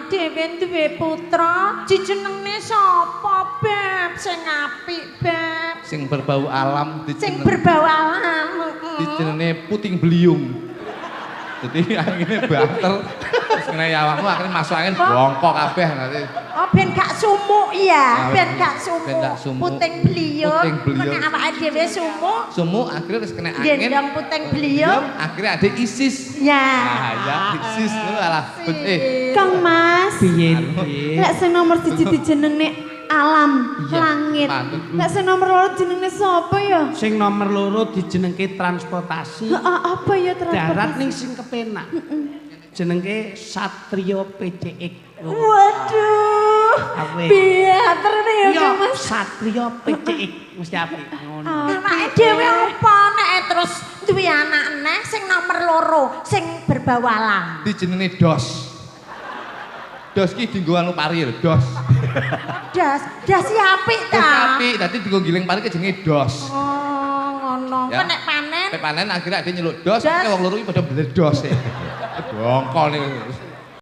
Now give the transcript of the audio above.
Awake dhewe duwe putra dijenengne sapa, Beb? Sing apik, Beb. Sing berbau alam Sing dijeneng berbau alam. Dijenenge puting beliung. Jadi anginnya banter, terus kena awakmu akhirnya masuk angin bongkok kabeh nanti. Oh, ben gak sumuk ya, Ah, ben gak sumuk. Ben gak sumuk. Puting beliung. Puting beliung. Nek awake dhewe sumuk, Sumuk akhirnya terus kena angin. Gendong puting beliung. Akhirnya ada ISIS. Ya. Ah, ya, ISIS itu alah. Kang Mas. Piye piye? Lek sing nomor 1 dijenengne alam, langit. Patut. Lek sing nomor 2 jenenge sapa ya? Sing nomor 2 dijenengke transportasi. Heeh, apa ya Darat transportasi? ning sing kepenak. Jenenge Satrio PCX. Waduh. Apik. Biater nih ya, Iya, Kang Mas. Satrio PCX mesti apik ngono. Awake dhewe apa nek terus duwe anak neh sing nomor 2 sing berbau alam? Dijenenge dos. Dos ki dienggo anu pari lho, dos. Das, das si apik Dos ta? apik, dadi dienggo giling pari ki jenenge dos. Oh, ngono. Ya. Kok nek panen Nek panen akhirnya ada nyeluk dos, Dos. akhirnya wong loro iki padha bledos e. Bongkol niku.